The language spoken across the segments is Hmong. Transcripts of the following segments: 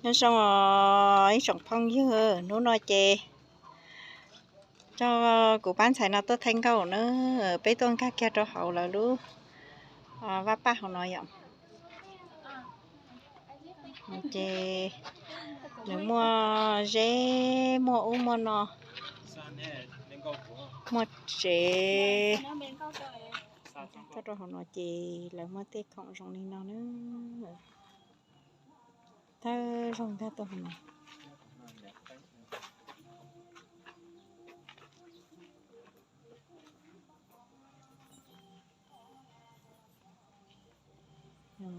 Nyob zoo os ib tsoom phooj ywg, hnub no ces coj kuv pab ntxhais no tuaj thaij nkauj na, peb tuaj nkag kiag rau hauv lawv lub vaj paj hauv no yom. Ces nws muaj zeb, muaj ub muaj no, muaj tsev. Tuaj rau hauv no ces lawv muaj tej khoom zoo li no na. Thawj zaug nkag tuaj hauv no.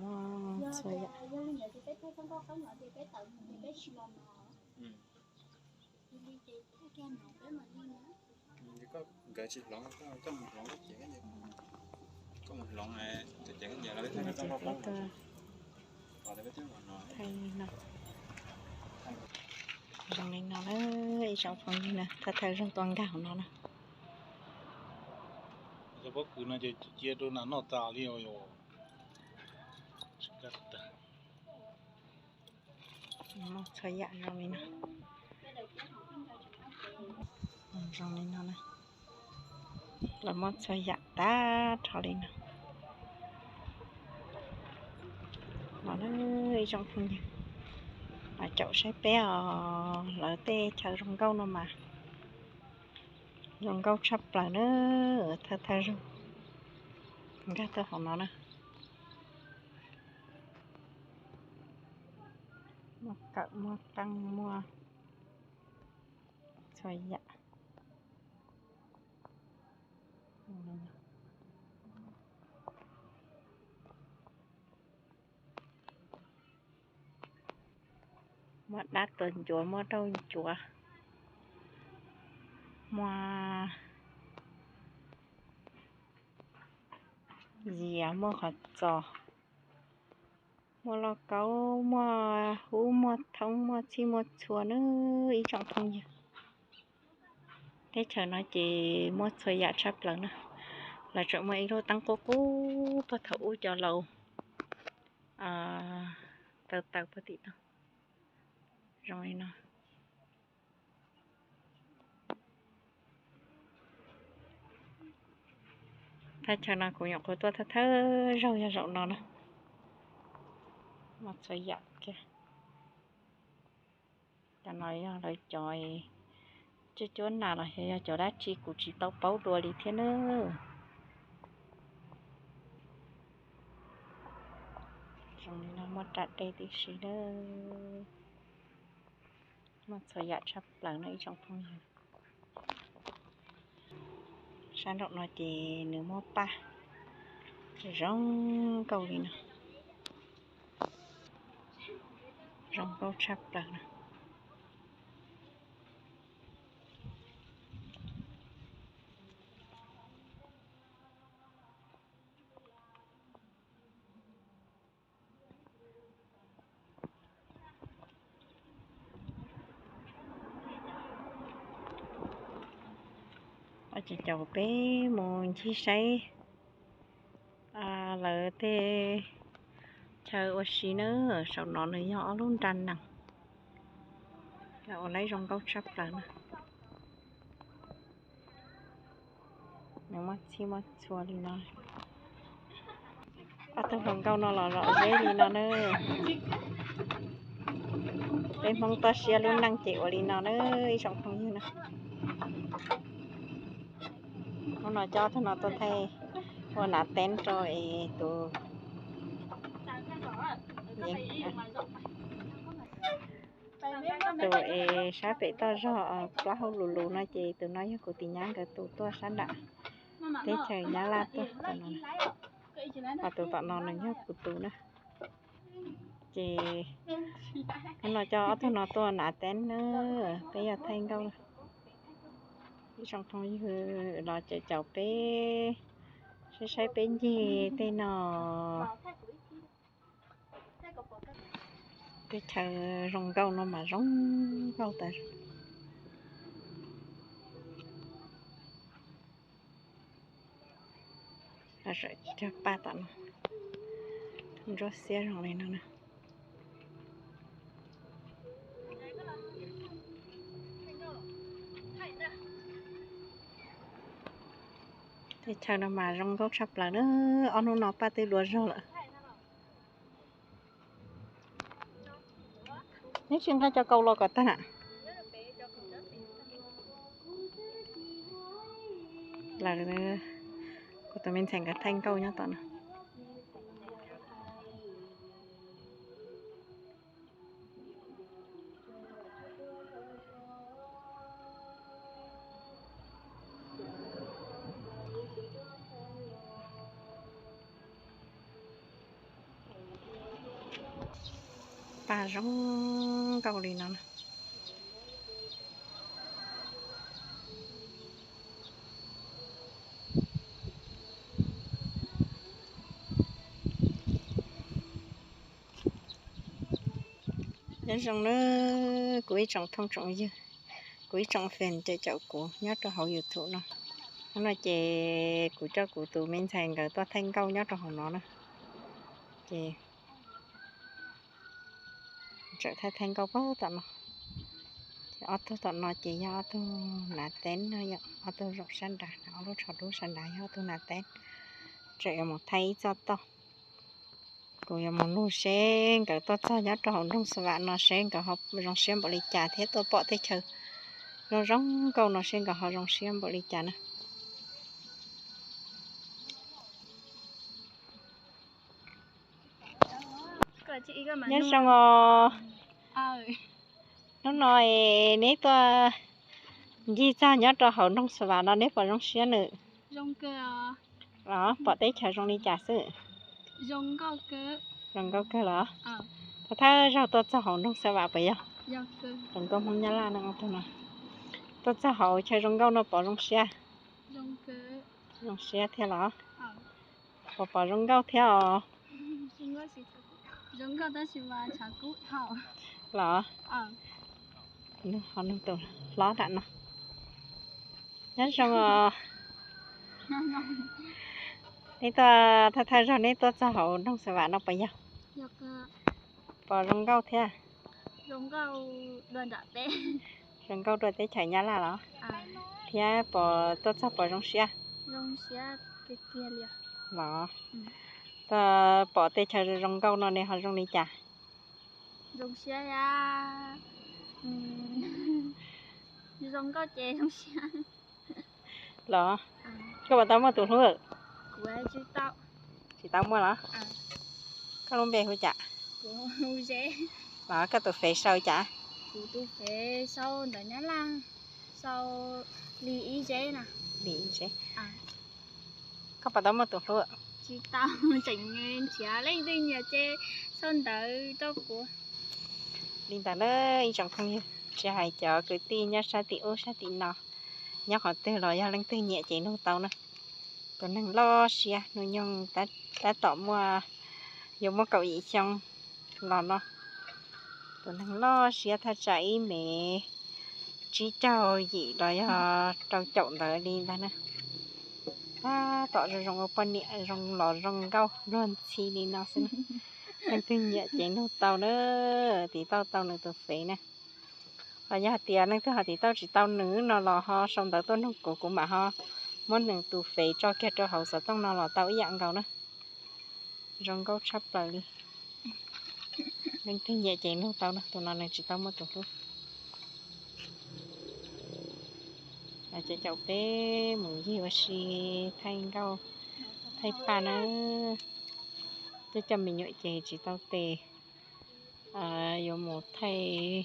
Muaj txhua yam. Nkawd tsis hloov, koj mus hloov ces, koj mus hloov ces, zoo li no na, ib tsoom phooj ywg na, thawj thawj zaug tuaj nkag hauv no na. Cov pob kws no ces cia rau nas noj tas li os. Txhua yam zoo li no. Zoo li no na. Lawv muaj txhua yam tag nrho li no. Los na ib tsoom phooj ywg, los caum saib peb os, lawv tej chaw zoo nkauj no mas zoo nkauj tshaj plaws na, thawj thawj zaug nkag tuaj hauv no na. Muaj kawm muaj qeej muaj txhua yam. Muaj dab tuas ncuav, muaj rauj ncuav, muaj yias, muaj qhov txos, muaj lauj kaub, muaj hub, muaj thoob, muaj txhij muaj txhua na ib tsoom phooj ywg. Teb chaws no ces muaj txhua yam tshaj plaws na. Lawv tseem muaj ib lub teeb qub qub puag thaum ub cov laus taw taws puag tim no, zoo li no. Thaj chaw no kuv nyuam qhuav tuaj thawj thawj zaug yog zaum no na. Muaj txhua yam kiag. Cov no yog lawv cov cuab cuab nas los xyov yog cov dab tsi kuv tsis tau paub dua li thiab na. Zoo li no muaj ram dej tib si na. Muaj txhua yam tshaj plaws no ib tsoom phooj ywg. Sab nraum no ces nws muaj paj zoo nkauj li no, zoo nkauj tshaj plaws no. Ces caum peb mus ncig saib lawv tej chaw ua si na. Saum no nws yog ob lub nra nees, lawv ua lawv zoo nkauj tshaj plaws na. Nws muaj txhij muaj txhua li no. Ob tug hluas nkauj no los zom zeb li no na. Peb Hmoob toj siab lub neej ces ua li no na ib tsoom phooj ywg na. Hnub no coj ob tug no tuaj thaij ua nav teeb rau es tus, tus es sab pem toj zog plaub hau lus lus no ces tus no yog kuv tus nyab nkawd tus tuaj sab nram teb chaws Nyab Laj tuaj. Ho tus tom no nws yog kuv tus na. Ces hnub no coj ob tug no tuaj nav teeb na, peb yog thaij nkauj. Ib tsoom phooj ywg los caum caum peb saib saib peb ncig tej no. Teb chaws zoo nkauj no mas zoo nkauj tas zog. Cog paj tom no, ntsuab xiab zoo li no na. Teb chaws no mas zoo nkauj tshaj plaws na, ob hnub no paj twb dua zog lawm. Neb tsis nqa cov kaus los kom tag na. Lawv, kuv tus me ntxhais nkawd thaij nkauj nyob tom no. Paj zoo nkauj li no. Nyob zoo na kuv ib tsoom phooj tsoom ywg, kuv ib tsoom fan caum kuv nyob rau hauv YouTube no. Hnub no ces kuv coj kuv tus me ntxhais nkawd tuaj thaij nkauj nyob rau hauv no na. Ces tseem thaij thaij nkauj pag tom no. Ces ob tug tom no ces yog ob tug nav teeb no, ob tug zaum sab nrad, ob lub tsho dub sab nrad yog ob tug nav teeb. Tseem yuav mus thaij ib txoj toj. Kuv yuav mus nug seb nkawd tuaj txog nyob rau hauv nroog Xa Vam no seb nkawd ho zoo siab npaum li cas thiab tuaj pom teb chaws zoo zoo nkauj no seb nkawd ho zoo siab npaum li cas na. Nyob zoo os. Hnub no es neb tuaj ncig txog nyob rau hauv nroog Xa Vam no neb puas zoo siab nws? Los pom teb chaws zoo li cas xwb? Zoo nkauj kawg los? Thawj thawj zaug tuaj txog hauv nroog Xa Vam puas yog? Zoo nkauj Hmoob Nyab Laj no, tuaj txog hauv chaw zoo nkauj no pom zoo siab? Zoo siab thiab los? Puas pom zoo nkauj thiab os? Los, ho nug tus hlob nram no. Nyob zoo os. Neb tuaj, thawj thawj zaug neb tuaj txog hauv nroog Xa Vam no puas yog? Pom zoo nkauj thiab? Zoo nkauj dua teb chaws Nyab Laj los? Thiab pom tuaj txog pom zoo siab? Los, tuaj pom teb chaws zoo nkauj no ne ho zoo li cas? Los, koj puas tau muaj tus hlub? Tsis tau muaj los? Koj lub npe hu cas? Los, koj tus fev sau cas? Li Ib Zeb. Koj puas tau muaj tus hlub? Tsis tau, tseem nrhiav leej twg nyiam ces sau ntawv rau kuv. Li ntawd na ib tsoom phooj ywg, tsis hais cov kwv tij nyob sab tim ub sab tim no, nyob qhov twg los yog leej twg nyiam ces nug tau na. Tus neeg loj siab hnub nyoog tab tom muaj, yuav muaj kaum yim xyoo los no. Tus neeg loj siab thaj tsam ib mev tsib caug yim los yog rau caum ntawd li ntag na. Tab tom zoo zoo ua poj niam zoo los zoo nkauj luag ntxhi li no xwb na. Leej twg nyiam ces nug tau na, tiv tauj tau nws tus fev na. Ho yog hais tias leej twg ho tiv tauj tsis tau nws no los ho sau ntawv tuaj nug kuv, kuv mam ho muab nws tus fev tso kiag rau hauv xov tooj no los tau ib yam nkaus na. Zoo nkauj tshaj plaws li. Leej twg nyiam ces nug tau na, tus no nws tsis tau muaj tus hlub. Ces caum peb mus ncig ua si thaij nkauj thaij paj na. Coj coj me nyuam ces tsis tau tes, yuav mus thaij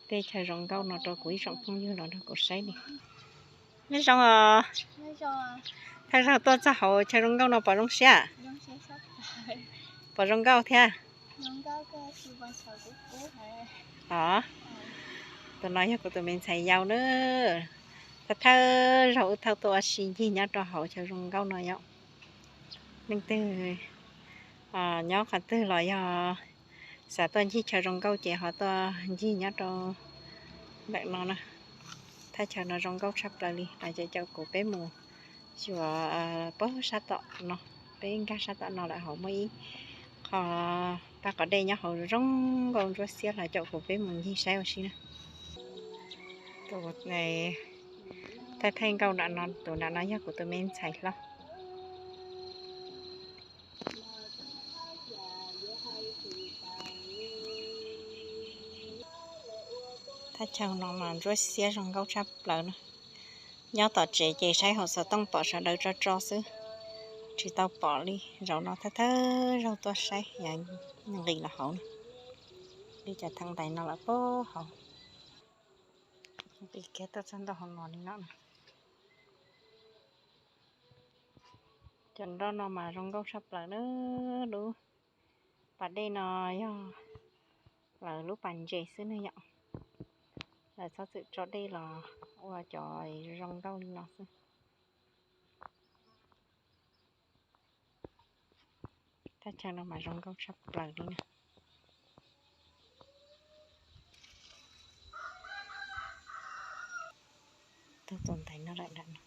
tej chaw zoo nkauj no rau kuv ib tsoom phooj ywg los nrog kuv saib li. Nyob zoo os. Thawj zaug tuaj txog hauv chaw zoo nkauj no pom zoo siab? Pom zoo nkauj thiab? Os, tus no yog kuv tus me ntxhais yau na. Thawj thawj zaug wb thauj tuaj ua si ncig nyob rau hauv chaw zoo nkauj no yom. Leej twg nyob qhov twg los yog xav tuaj ncig chaw zoo nkauj ces ho tuaj ncig nyob rau ntawm no na. Thaj chaw no zoo nkauj tshaj plaws li. Ces caum kuv peb mus xyuas pab sab tom no, peb nkag sab tom no lawm hauv muaj ib qho pab qos dej nyob hauv zoo nkauj ntsuab xiab los caum kuv peb mus ncig saib ua si na. Tus, Thawj thawj nkauj nram no, tus nram no yog kuv tus me ntxhais hlob. Thaj chaw no mas ntsuab xiab zoo nkauj tshaj plaws na. Nyob tom tsev ces saib hauv xov tooj pom sawv daws tso tso xwb, tsis tau pom li. Zaum no thawj thawj zaug tuaj saib, nqis los hauv na. Li cov theev ntaiv no lawm puag hauv, nqis kiag tuaj txog ntua hauv no li no. Cov nroj no mas zoo nkauj tshaj plaws na. Lub pas dej no yog lawv lub pas ntses xwb ne yom. Lawv txhob txwm tso dej los ua cov zoo nkauj li no xwb. Thaj chaw no mas zoo nkauj tshaj plaws li na. Tuaj tus ntaiv no lawm nram no.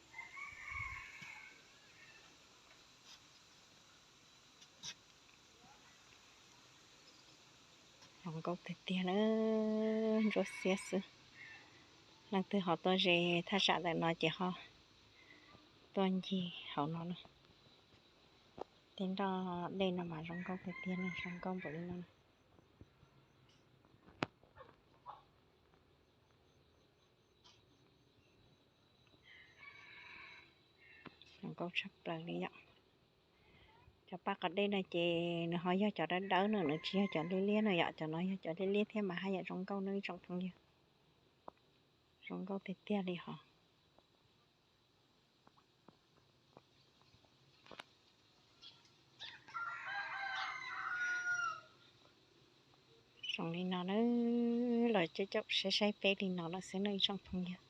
Zoo nkauj tiag tiag na, ntsuab xiab xwb. Leej twg ho tuaj ze thaj tsam ntawm no ces ho tuaj ncig hauv no na. Tej nroj dej no mas zoo nkauj tiag tiag na, zoo nkauj npaum li no. Zoo nkauj tshaj plaws li yom. Cov paj qos dej no ces nws ho yog cov dawb dawb no, nws tsis yog cov liab liab no yom. Cov no yog cov liab liab thiab mas haj yam zoo nkauj no ib tsoom phooj ywg. Zoo nkauj tiag tiag li hos. Zoo li no na, los caum caum saib saib peb li no lawm xwb no ib tsoom phooj ywg.